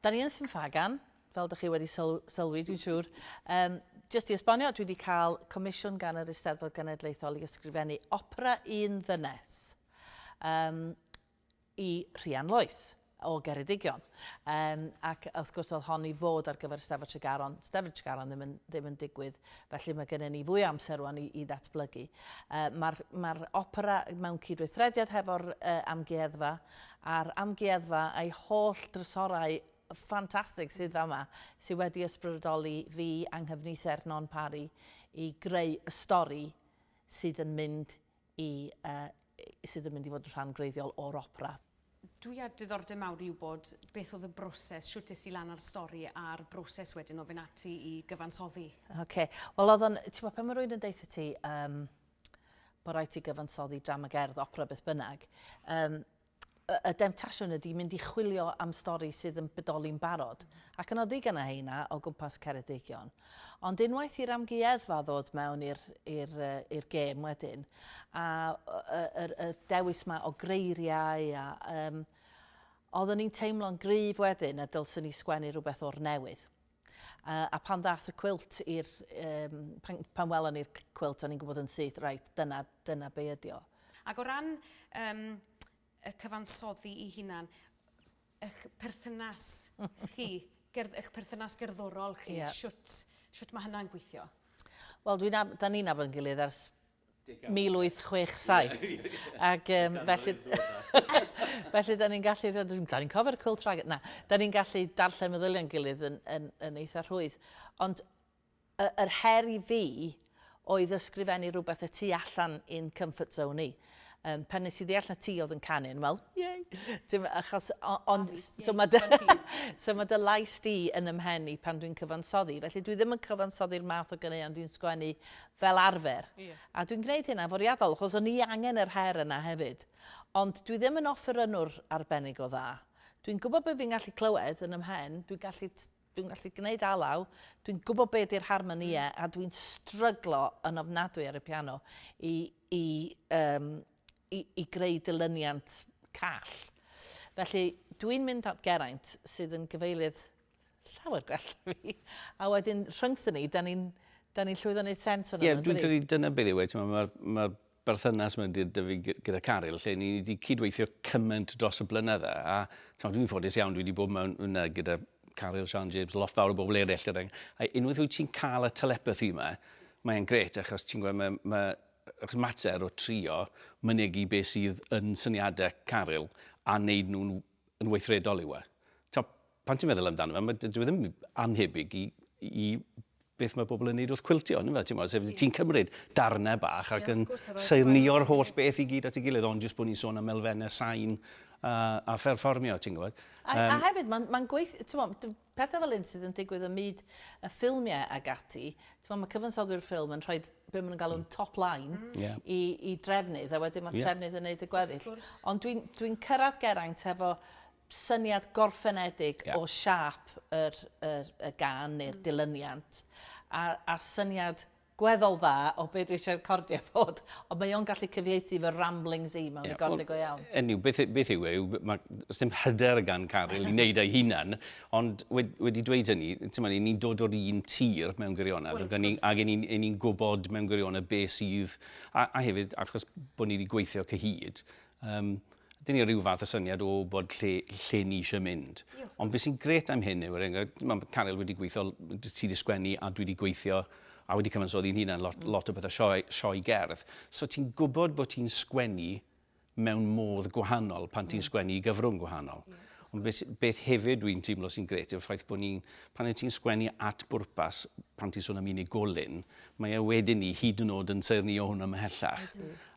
Da ni yn St Ffagan, fel dych chi wedi syl sylwi, dwi'n siŵr. Um, just i esbonio, dwi wedi cael comisiwn gan yr Eisteddfod Genedlaethol i ysgrifennu opera un ddynes um, i Rhian Lois o Geredigion. Um, ac wrth gwrs oedd hon i fod ar gyfer Steddfod Tregaron. Steddfod Tregaron ddim yn, ddim yn digwydd, felly mae gennym ni fwy o amser rwan i, i ddatblygu. Uh, Mae'r mae opera mewn cydweithrediad hefo'r uh, amgueddfa, a'r amgueddfa a'i holl drysorau ffantastig sydd fama, sydd wedi ysbrydoli fi a'n nghyfnither Non Parry i greu y stori sydd yn mynd i, uh, sydd yn mynd i fod yn rhan greiddiol o'r opera. Dwi â diddordeb mawr i wybod beth oedd y broses, shwt es i lan â'r stori a'r broses wedyn o fynd ati i gyfansoddi. Oce. Wel oedd o'n, ti'n gwybod, pan mae rhywun yn deutha ti um, bod rhaid ti gyfansoddi drama gerdd, opera, beth bynnag, um, y, y demtasiwn ydy mynd i chwilio am stori sydd yn bodoli'n barod. Ac yno ddigon o heina o gwmpas Ceredigion. Ond unwaith i'r amgueddfa ddod mewn i'r i'r i'r gêm wedyn, a y, y, y dewis ma o greiriau a um, oeddwn ni'n teimlo'n gryf wedyn a dylswn ni sgwennu rhywbeth o'r newydd. Uh, a pan ddath y cwilt i'r... Um, pan, pan welon ni'r cwilt, o'n i'n gwybod yn syth, reit, dyna, dyna be ydi o. Ac o ran um, y cyfansoddi i hunan, eich perthynas chi, gerdd, eich perthynas gerddorol chi, yeah. shwt, shwt mae hynna'n gweithio? Wel, dwi'n da ni'n nabod yn gilydd ers 1867. Ac um, felly, felly da ni'n gallu, da ni'n cofio'r cwilt rhag, na, da ni'n gallu darllen meddyliau'n gilydd yn, yn, yn eitha rhwydd. Ond yr her i fi oedd ysgrifennu rhywbeth y tu allan i'n comfort zone i. Um, pan nes i ddeall na ti oedd yn canu, yn wel, yay! Ti'n, achos, ond, so mae dy, so mae dy lais di yn ymhen i pan dwi'n cyfansoddi. Felly dwi ddim yn cyfansoddi'r math o ganeuon dwi'n sgwennu fel arfer. Yeah. A dwi'n gwneud hynna fwriadol, achos o'n i angen yr her yna hefyd. Ond dwi ddim yn offerynnwr arbennig o dda. Dwi'n gwybod beth fi'n gallu clywed yn ymhen, dwi'n gallu Dwi'n gallu gwneud alaw, dwi'n gwybod be di'r harmonïau a dwi'n stryglo yn ofnadwy ar y piano i, i, um, i, i greu dilyniant call. Felly dwi'n mynd at Geraint sydd yn gyfeilydd llawer gwell na fi, a wedyn rhyngthyn ni, da ni'n da ni'n llwyddo wneud sens o'n Ie, yeah, dwi'n credu dyna beth yw e, mae'r ma berthynas 'ma 'da fi gyda Caryl, lle ni wedi cydweithio cymaint dros y blynydde, a dwi'n ffodus iawn, dwi wedi bod mewn yna gyda Caryl, Sian James, lot fawr o bobl eraill, gyda, a unwaith wyt ti'n cael y telepathy yma, mae'n gret, achos ti'n gweld, mae, mae achos mater o trio mynegi beth sydd yn syniadau Caryl a wneud nhw'n yn weithredol yw e. Pan ti'n meddwl amdano fe, mae, dyw e ddim annhebyg i, i beth mae bobl yn neud wrth cwiltio, yn fe? Ti'n sef ti'n cymryd darnau bach ac yn saernïo'r holl beth i gyd at ei gilydd, ond jyst bod ni'n sôn am elfennau sain a, a pherfformio, ti'n gwybod. A, um, a hefyd, mae'n ma gweithio, ti'n pethau fel un sydd yn digwydd ym myd y ffilmiau ag ati, ti'n mae cyfansoddwyr ffilm yn rhoi be maen nhw'n galw'n top line mm. yeah. i, i drefnydd, a wedyn mae'r yeah. trefnydd yn neud y gweddill. Ond dwi'n dwi, cyrraedd Geraint efo syniad gorffenedig yeah. o siâp yr, yr, y gan neu'r mm. dilyniant a, a syniad gweddol dda o be dwi eisiau'r recordio fod, ond mae o'n gallu cyfieithu fy ramblings i mewn yeah, recordio go iawn. Enw, beth, beth yw e, yw, mae, does dim hyder gan Caryl i wneud ei hunan, ond wedi, wedi dweud hynny, ti'n mynd, ni'n dod o'r un tir mewn gwirionedd, well, ac ni'n ni, ni gwybod mewn gwirionedd beth sydd, a, a hefyd, achos bod ni wedi gweithio cyhyd, um, dyn ni rhyw fath o syniad o bod lle, lle ni eisiau mynd. Ond beth sy'n gret am hyn yw, er enghraifft, mae Caryl wedi gweithio, ti wedi sgwennu a dwi wedi gweithio a wedi cyfansoddi'n hunan lot, mm. lot o bethau sioe, sioe gerdd. So ti'n gwybod bod ti'n sgwennu mewn modd gwahanol pan ti'n mm. sgwennu i gyfrwng gwahanol. Yeah. Ond beth, beth hefyd dwi'n teimlo sy'n gret yw'r ffaith bod ni'n, pan wyt ti'n sgwennu at bwrpas, pan ti'n sôn am unigolyn, mae e wedyn ni hyd yn oed yn saernïo hwnna ymhellach.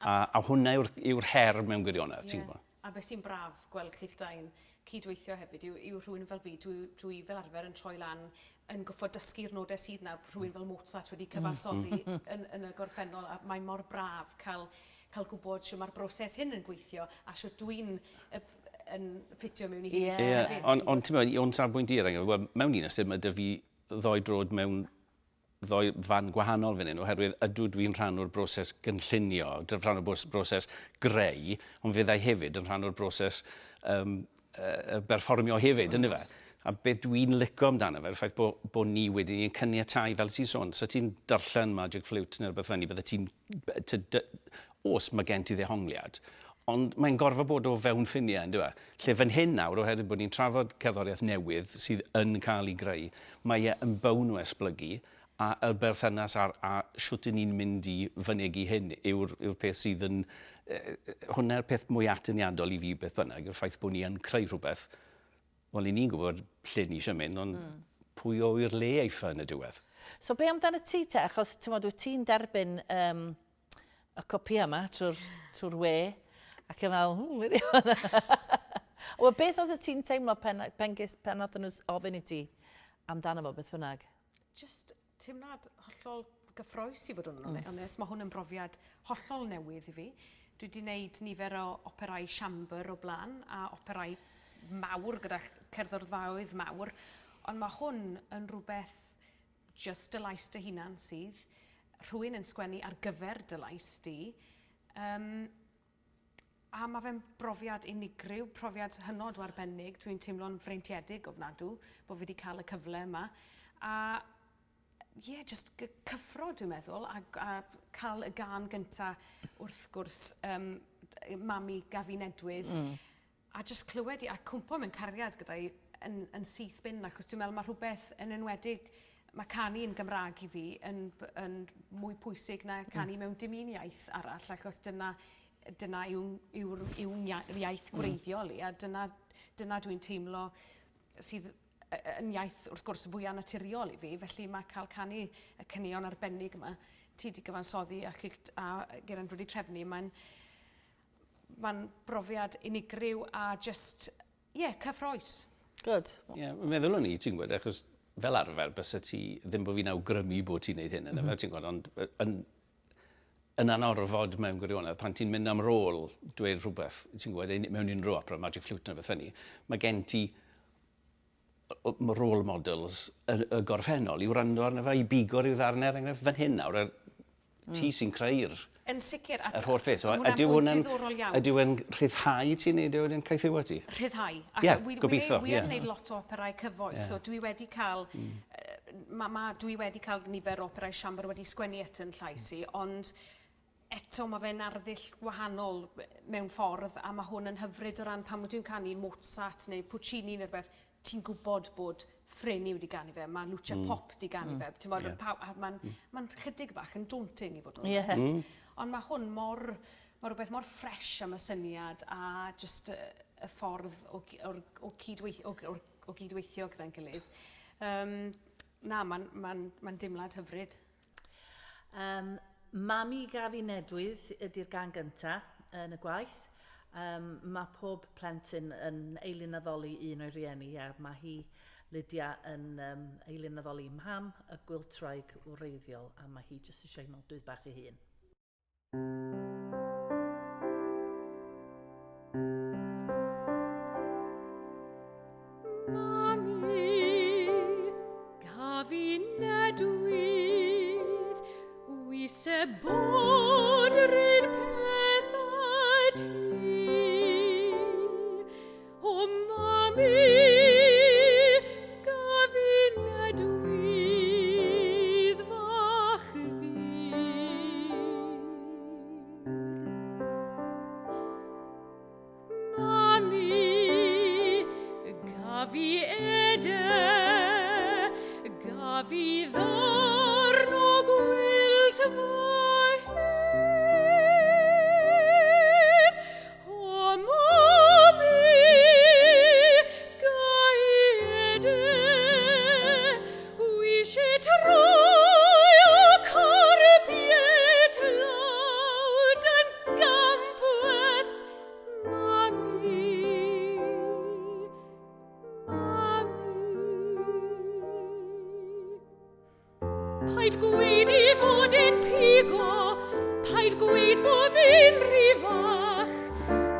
A, a hwnna yw'r yw her mewn gwirionedd, yeah. ti'n gwybod? A beth sy'n braf gweld chi'ch dau'n cydweithio hefyd yw, yw rhywun fel fi, dwi, dwi fel arfer yn troi lan yn goffod dysgu'r nodau sydd nawr, rhywun fel Mozart wedi cyfansoddi mm. yn, yn y gorffennol, a mae mor braf cael, cael gwybod sut mae'r broses hyn yn gweithio a sut dwi'n yn ffitio mewn i hyn yeah. hefyd. Yeah. Ond on, ti'n meddwl, o'n safbwynt i, er enghraifft, wel, mewn un ystyr, mae dy fi ddoi drod mewn ddoi fan gwahanol fan hyn, oherwydd ydw dwi'n rhan o'r broses gynllunio, rhan o'r broses greu, ond fyddai hefyd yn rhan o'r broses um, uh, berfformio hefyd, ynddo fe? A be dwi'n lico amdano fe'r ffaith bod bo ni wedyn yn caniatáu, fel ti'n sôn, so ti'n darllen Magic Flute neu rhywbeth fel 'ny, bydde ti'n... Os mae gen ti ddehongliad, ond mae'n gorfod bod o fewn ffiniau, yndyw e? Lle fan hyn nawr, oherwydd bod ni'n trafod cerddoriaeth newydd sydd yn cael ei greu, mae e yn bown o esblygu, a y berthynas a'r, a shwt 'yn ni'n mynd i fynegi hyn yw'r yw peth sydd yn... Hwnna'r peth mwy atyniadol i fi beth bynnag, yw'r ffaith bod ni yn creu rhywbeth. Wel, 'yn ni'n gwybod lle ni eisiau mynd, ond pwy o ŵyr le eiff e yn y diwedd? So be amdano ti te? Achos ti'n wyt ti'n derbyn y copïau yma trwy'r trwy we ac yn fel, wedi hwnna. Wel, beth oedd ti'n teimlo pen, pen, pen nath nhw ofyn i ti amdano fo, beth bynnag? Just teimlad hollol gyffrous i fod yn onest. Mae hwn yn brofiad hollol newydd i fi. Dwi wedi gwneud nifer o operau siambr o blaen a operau mawr gyda cerddorfaoedd mawr, ond mae hwn yn rhywbeth just dy lais dy hunan sydd, rhywun yn sgwennu ar gyfer dy lais di, a mae fe'n brofiad unigryw, profiad hynod o arbennig. Dwi'n teimlo'n freintiedig ofnadw bod fi wedi cael y cyfle yma. A ie, yeah, just cyffro dwi'n meddwl, a cael y gân gynta wrth gwrs, Mami Gafi Nedwydd, a just clywed i, a cwmpo mewn cariad gyda'i yn syth bin, achos dwi'n meddwl mae rhywbeth yn enwedig, mae canu yn Gymraeg i fi yn mwy pwysig na canu mewn dim un iaith arall, achos dyna yw iaith gwreiddiol i, a dyna dwi'n teimlo sydd yn iaith, wrth gwrs, fwyaf naturiol i fi, felly mae cael canu y caneuon arbennig yma, ti wedi gyfansoddi a, chi, a Geraint wedi trefnu, mae'n brofiad unigryw a just, ie, yeah, cyffrous. Good. Ie, yeah, meddwl o'n i, ti'n gwybod, achos fel arfer, bysa ti, ddim bod fi'n awgrymu bod ti'n neud hyn, mm -hmm. ti'n gwybod, ond yn anorfod mewn gwirionedd, pan ti'n mynd am rôl dweud rhywbeth, ti'n gwybod, mewn unrhyw opera, Magic Flute neu beth fyny, mae gen ti role models y gorffennol i wrando arno fe, i bigo rhyw ddarnau, er enghraifft, fan hyn nawr, ti sy'n creu'r Yn sicr. Yr holl beth. So, ydyw hwnna'n diddorol iawn. Ydyw e'n rhyddhau ti neu ydyw e'n caethiwo ti? Rhyddhau. Ie, gobeithio. Wi yn gwneud lot o operau cyfoes, so dwi wedi cael, dwi wedi cael nifer o operau siambr wedi sgwennu at yn llais i, ond eto mae fe'n arddull gwahanol mewn ffordd, a mae hwn yn hyfryd o ran pan dwi'n canu Mozart neu Puccini neu rhywbeth, ti'n gwybod bod Freni wedi ganu fe, mae Lucia Pop wedi ganu fe. Ti'n bod, mae'n ma chydig bach yn daunting i fod yn onest. Ond mae hwn mor, mae rhywbeth mor ffres am y syniad a just y ffordd o gydweithio gyda'n gilydd. Na, mae'n ma dimlad hyfryd. Mami Gafi Nedwydd ydy'r gân gynta yn y gwaith. Mae pob plentyn yn eilunaddoli un o'i rieni a mae hi, Lydia, yn eilunaddoli mham y gwyltwraig wreiddiol a mae hi jyst eisiau nodwydd bach ei hun. Mami, Gafi Nedwydd, wise bod yr un peth â ti. O mami, Gafi Nedwydd fach ddur. Mami, gafi ede, gafi ddarn o gwilt fy hun. O mami, gai ede, wishe troi o carpiet lawd yn gampweth. Mami, mami. Paid gweud i fod yn pigo, paid gweud bo fi'n rhy fach,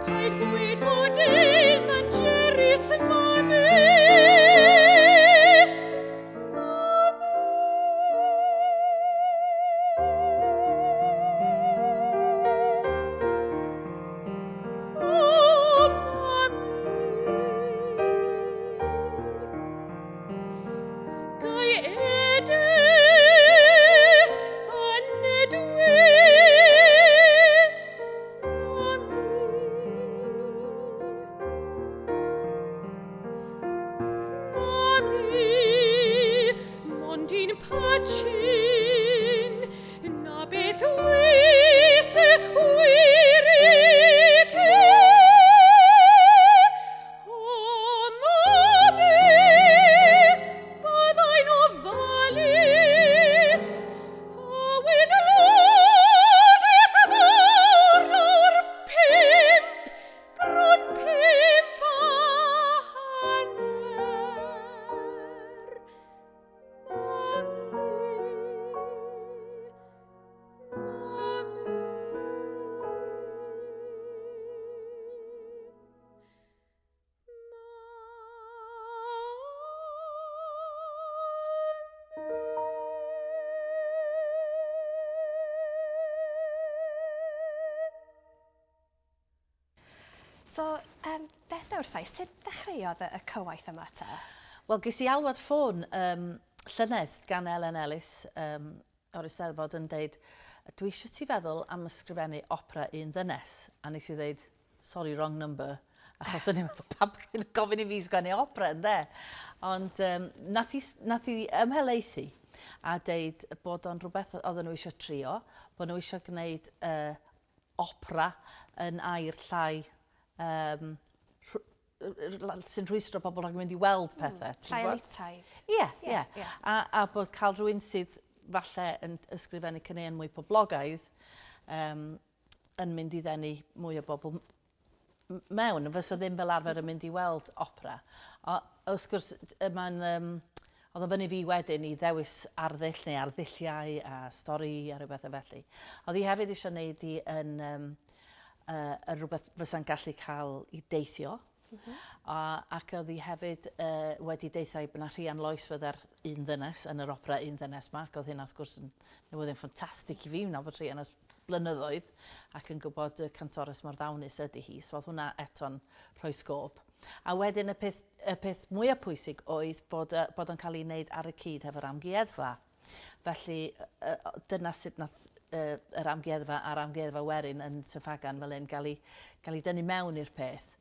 paid gweud bod e'n ddangerus, mami. Mami. O, mami. So, um, deda wrtha i, sut ddechreuodd y, y cywaith yma te? Wel, ges i alwad ffôn um, llynedd gan Elen Ellis um, o'r Eisteddfod yn deud, dwi eisiau ti feddwl am ysgrifennu opera un ddynes. A nes i ddeud, sorry, wrong number. Achos o'n i'n meddwl, pam rwy'n gofyn i fi sgwennu opera, ynde? Ond um, nath, i, nath i ymhelaethu a deud bod o'n rhywbeth oedden nhw eisiau trio, bod nhw eisiau gwneud uh, opera yn air llai um, sy'n rhwystro pobl rhag mynd i weld hmm, pethau. Mm, llai elitaidd. Ie, ie. Yeah. A, a bod cael rhywun sydd falle yn ysgrifennu caneuon mwy poblogaidd um, yn mynd i ddenu mwy o bobl mewn, fysa ddim fel arfer yn mynd i weld opera. A wrth gwrs, mae'n... Um, oedd o fyny fi wedyn i ddewis arddull neu arddulliau a stori a rhywbeth o felly. Oedd hi hefyd eisiau gwneud i yn um, uh, rhywbeth fysa'n gallu cael i deithio. Mm -hmm. a, ac oedd hi hefyd uh, wedi deitha i bod Rhian Lois fydda'r un ddynes yn yr opera un ddynes ma, ac oedd hynna wrth gwrs yn newyddion ffantastig i fi, nabod Rhian ers blynyddoedd ac yn gwybod y cantores mor ddawnus ydy hi, so oedd hwnna eto'n rhoi sgôp. A wedyn y peth, y peth mwyaf pwysig oedd bod, uh, bod o'n cael ei wneud ar y cyd hefo'r amgueddfa. Felly uh, dyna sut nath uh, yr amgueddfa a'r amgueddfa werin yn Sir Ffagan fel hyn gael ei, gael ei dynnu mewn i'r peth.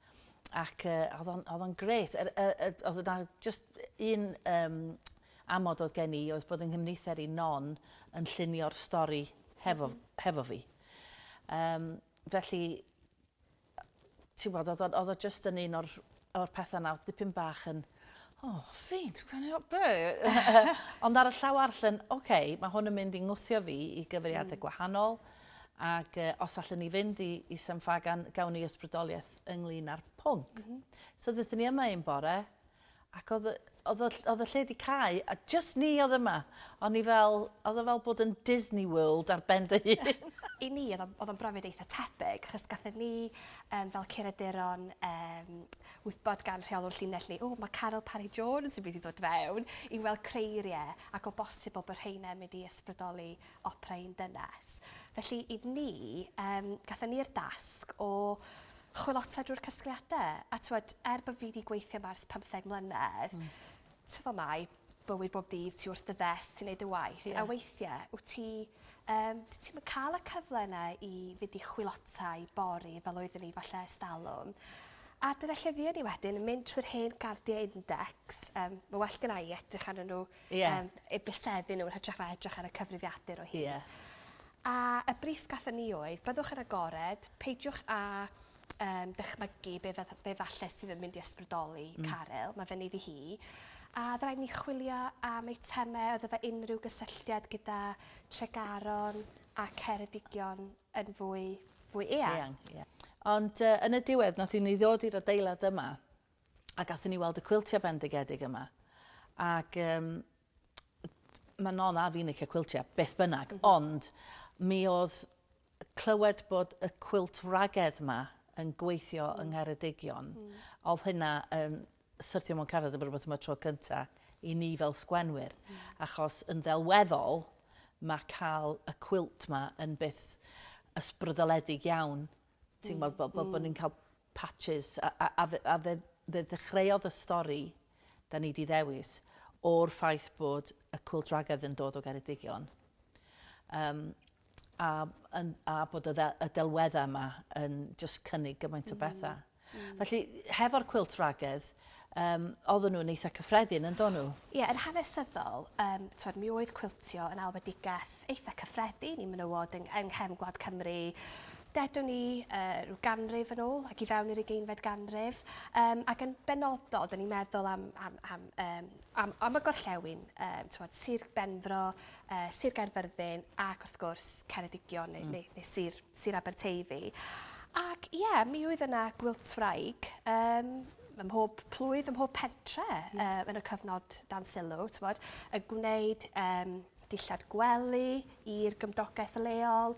Ac uh, oedd o'n, oedd o'n gret. Er, er, er, oedd yna just un um, amod oedd gen i oedd bod yng nghymnither i Non yn llunio'r stori hefo, mm -hmm. hefo fi. Um, felly, ti'n gwybod, oedd, oedd o just yn un o'r, or pethau na, oedd dipyn bach yn, oh, fi'n sgwennu o be? Ond ar y llaw arall yn, oce, okay, mae hwn yn mynd i ngwthio fi i gyfeiriadau mm. gwahanol, ac uh, os allwn ni fynd i, i San Ffagan, gawn ni ysbrydoliaeth ynglyn â'r pwnc. Mm -hmm. So ddaethon ni yma un bore, Ac oedd, oedd, oedd y lle di cau, a just ni oedd yma. O'n i fel, oedd o fel bod yn Disney World ar ben dy hun. I ni, oedd o'n brofiad eitha tebyg, achos gathon ni um, fel curaduron um, wybod gan rheolwr llinell ni, o, mae Caryl Parry Jones yn mynd i ddod fewn i weld creiriau, ac o bosibl bod rheina yn mynd i ysbrydoli opera un dynes. Felly i ni, um, gathon ni'r dasg o chwilota drwy'r casgliadau. A t'wod, er bod fi wedi gweithio yma ers 15 mlynedd, mm. ti'n fel mai, bywyd bob dydd, ti wrth dy ddesg, ti'n neud dy waith. Yeah. A weithiau, wyt ti, um, ti'n cael y cyfle yna i fynd i chwilota, i bori, fel oeddwn ni falle ers talwm. A dyna lle fuon ni wedyn, yn mynd trwy'r hen gardiau index. Um, mae well gyna i edrych arnyn nhw, yeah. um, eu byseddu nhw yn hytrach na edrych ar y cyfrifiadur o hyd. Yeah. A y briff gathon ni oedd, byddwch yn agored, peidiwch â um, dychmygu be, be falle sydd yn mynd i ysbrydoli mm. Caryl, mae fyny iddi hi. A oedd rhaid ni chwilio am eitemau oedd efo unrhyw gysylltiad gyda Tregaron a Ceredigion yn fwy, fwy eang. Eang, ie. Ond uh, yn y diwedd, nath i ni ddod i'r adeilad yma, a gathon ni weld y cwiltiau bendigedig yma. Ac um, mae Non a fi'n licio cwiltiau, beth bynnag, mm -hmm. ond mi oedd clywed bod y cwilt wragedd yma yn gweithio mm. yng Ngheredigion, oedd hynna yn syrthio mewn cariad efo rhywbeth yma tro cynta i ni fel sgwenwyr, achos yn ddelweddol mae cael y cwilt ma yn beth ysbrydoledig iawn. Ti'n gwybod, bod, bod, bod ni'n cael patches, a, a, a, fe, a fe, fe ddechreuodd y stori da ni di ddewis o'r ffaith bod y cwilt wragedd yn dod o Geredigion. Um, a, yn, a bod y, y delweddau yma yn just cynnig gymaint o bethau. Felly, hefo'r cwilt wragedd, um, oedden nhw'n eitha cyffredin, yn don nhw? Ie, yeah, yn hanesyddol, um, twed, mi oedd cwiltio yn alwedigaeth eitha cyffredin i menywod yng, yng nghefn gwlad Cymru. Dedwn ni uh, rhyw ganrif yn ôl ac i fewn i'r ugeinfed ganrif. Um, ac yn benodol, dyn ni'n meddwl am, am, am, um, am, am y gorllewin, um, twed, Sir Benfro, uh, Sir Gaerfyrddin ac wrth gwrs Ceredigion neu, mm. neu, neu Sir, Sir Aberteifi. Ac ie, yeah, mi oedd yna gwiltwraig um, ym mhob plwyf, ym mhob pentre mm. uh, yn y cyfnod dan sylw, t'mod, y gwneud um, dillad gwely i'r gymdogaeth leol,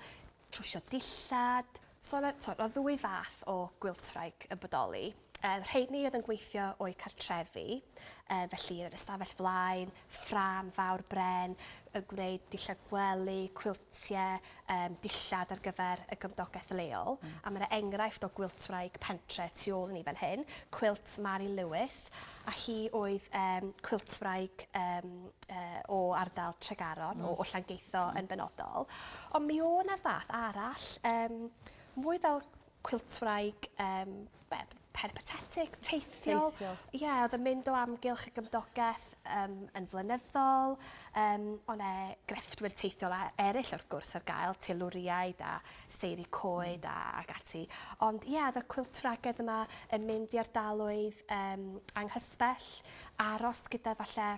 trwsio dillad. So, yna, t'mod, oedd ddwy fath o gwiltwraig yn bodoli. Rheini oedd yn gweithio o'u cartrefi, felly yn yr ystafell flaen, ffrâm fawr bren, yn gwneud dillad gwely, cwiltiau, dillad ar gyfer y gymdogaeth leol. A mae 'na enghraifft o gwiltwraig pentre tu ôl i ni fan hyn, cwilt Mary Lewis, a hi oedd cwiltwraig o ardal Tregaron, o Llangeitho yn benodol. Ond mi oedd 'na fath arall, mwy fel cwiltwraig yym be- peripatetic, teithiol. Teithiol. Ie, oedd yn mynd o amgylch y gymdogaeth yym yn flynyddol. Yym o' 'ne grefftwyr teithiol a- eryll wrth gwrs ar gael, teilwriaid a seiri coed a ag ati. Ond ie, oedd y cwiltwragedd yma yn mynd i ardaloedd yym anghysbell, aros gyda falle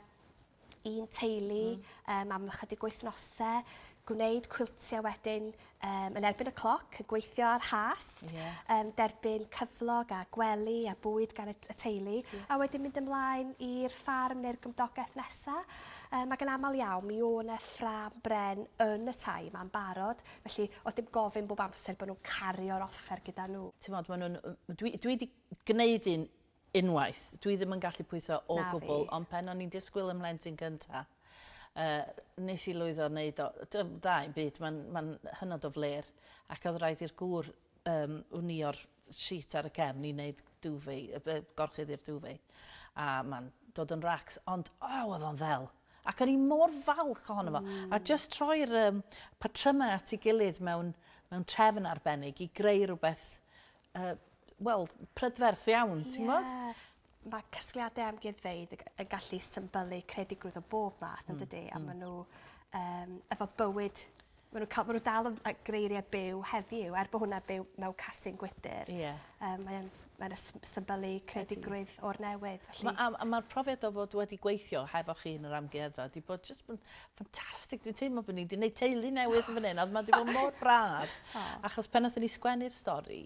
un teulu am ychydig wythnosau, gwneud cwiltiau wedyn yn erbyn y cloc, yn gweithio ar hast, derbyn cyflog a gwely a bwyd gan y, y teulu, a wedyn mynd ymlaen i'r ffarm neu'r gymdogaeth nesaf. Ac yn aml iawn, mi o' 'na ffrâm bren yn y tai yma'n barod, felly oedd dim gofyn bob amser bod nhw'n cario'r offer gyda nhw. Ti'n modd, maen nhw'n... Dwi, dwi wedi gwneud un unwaith. Dwi ddim yn gallu pwytho o Na fi. gwbl, ond pen o'n i'n disgwyl ym mhlentyn cynta, nes i lwyddo wneud o. Da i'm byd, mae'n ma hynod o fler. Ac oedd rhaid i'r gŵr wnio'r sheet ar y cefn i wneud duvet, gorchudd i'r duvet. A mae'n dod yn racs, ond oh, oedd o'n ddel. Ac o'n i mor falch ohono fo. A just troi'r patrymau at ei gilydd mewn trefn arbennig i greu rhywbeth, wel, prydferth iawn, ti'n gwybod? Ie. Mae casgliadau amgueddfeydd yn gallu symbylu creadigrwydd o bob math, yn dydy? A maen nhw efo bywyd, maen nhw'n cael, maen nhw dal yn greiriau byw heddiw, er bod hwnna byw mewn casyn gwydr. Mae'n mae symbylu creadigrwydd o'r newydd. Felly... A mae'r profiad o fod wedi gweithio hefo chi yn yr amgueddfa wedi bod just yn ffantastig. Dwi'n teimlo bod ni wedi gwneud teulu newydd yn fan hyn, a mae wedi bod mor braf. Achos pan nathon ni sgwennu'r stori,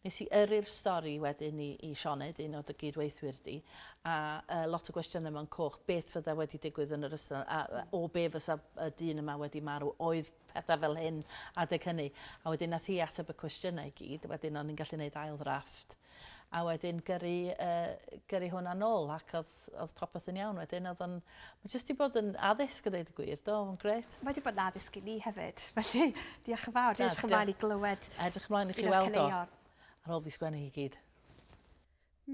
nes i yrru'r stori wedyn i Sioned, un o dy gydweithwyr di, a lot o gwestiynau mewn coch, beth fydda wedi digwydd yn yr ystod, a o be fysa y dyn yma wedi marw, oedd pethau fel hyn adeg hynny. A wedyn nath hi ateb y cwestiynau i gyd, wedyn o'n i'n gallu gwneud ail ddrafft. A wedyn gyrru hwnna nôl, ac oedd popeth yn iawn wedyn. Oedd o'n, mae jyst 'di bod yn addysg a dweud y gwir, do, mae'n grêt. Mae wedi bod yn addysg i ni hefyd, felly diolch yn fawr. Dwi'n Na, edrych ymlaen i glywed Edrych ymlaen i chi un o'r weld o caneuon. ar ôl fi sgwennu i gyd.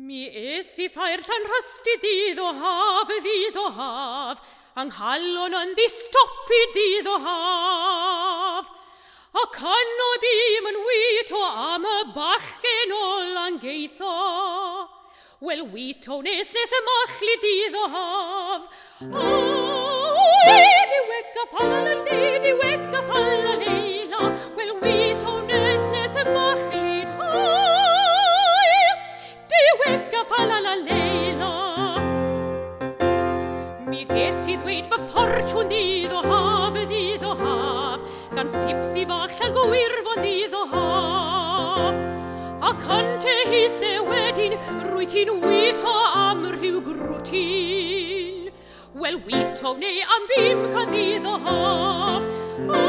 Mi es i ffair Llanrhystud ddydd o haf, ddydd o haf, a 'nghalon yn ddistopi ddydd o haf. Ac yno bûm yn wito am y bachgen o Langeitho. Wel wito nes y machlud ddydd o haf. O, diwega ffalalali, diwega ffalaleila, wel wito nes y machlud haul. Diwega ffalaleila. Mi ges i ddweud fy ffortiwn ddydd o haf, ddydd o haf, gan sipsi fach Llangwyrfon ddydd o haf. Ac ynte hithe wedyn, rwyt ti'n wito am rhyw grwtyn. Wel wito neu am 500 ddydd o haf. O,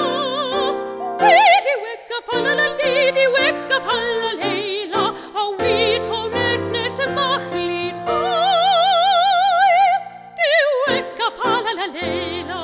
wedi wega ffalalali, diwega ffalaleila, a wito nes y machlud haul. Diwega ffalaleila.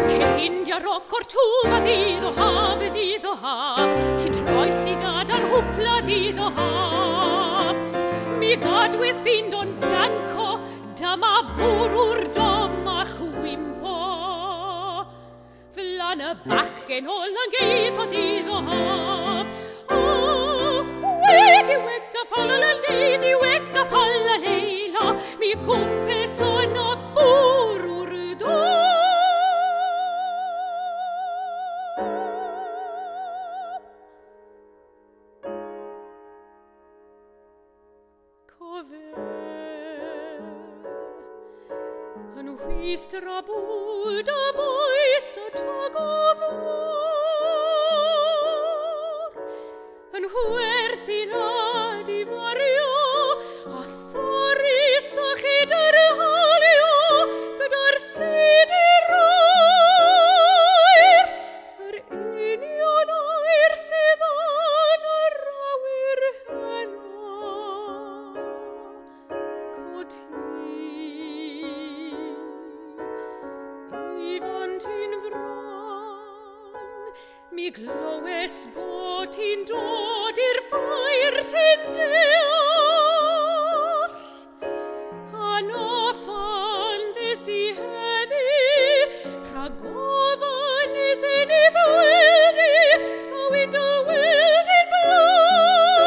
Ces India roc o'r tŵm a ddydd o haf, ddydd o haf, cyn troi llygad ar hwpla ddydd o haf. Mi gadwys fynd o'n danco, dyma fwrw'r dom a chwympo. Flan y bachgen o Langeitho ddydd o haf. O, wedi wega ffalalali, diwega ffalaleila, mi gwmpes yn y bwrw'r dom. Cofe, yn wystr a bwyd a boes y tag o fôr, yn hwerthin a difaru. Mi glywes bod ti'n dod i'r ffair ti'n deall. A na phan ddes i heddi, rhag ofyn nes i ni ddweld i, a wy'n dy weld yn blaen.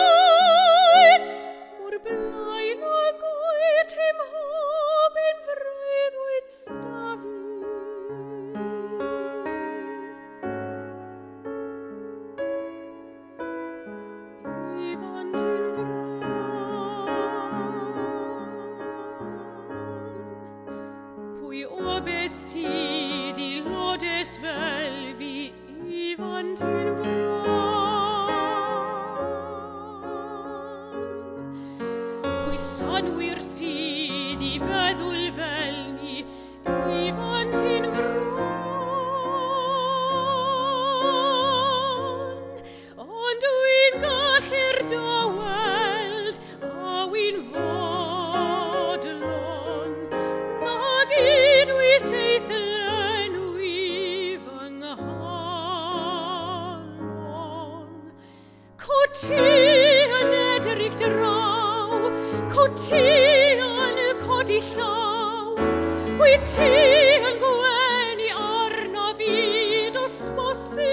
Mor blaen ag wyt i'm mhob un freuddwyd stafi. Ifan dyn bron. Pwy o beth sydd i lodes fel fi, Ifan dyn bron. Pwy sanwyr sydd i feddwl fel ni, Ifan dyn bron. Ond wy'n gallu'r daweld, a wy'n fodlon, nag ydw i seith lenwi fy nghalon. Co ti yn edrych draw, co ti yn codi llaw, wyt ti yn gwenu arno fi dos bosib.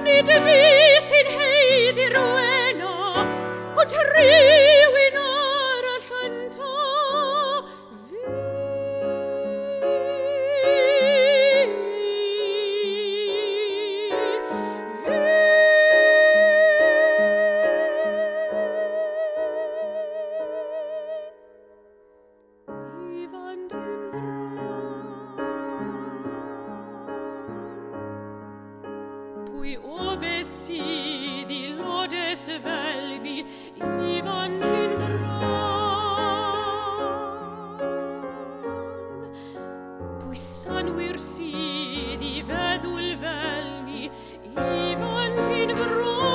Nid y fi sy'n heiddi'r wena, ond rhywun arall ynta fi. Ifan dyn bron. Pwy o beth sydd i lodes fel fi, Ifan dyn bron. Pwy sanwyr sydd i feddwl fel ni, Ifan dyn bron.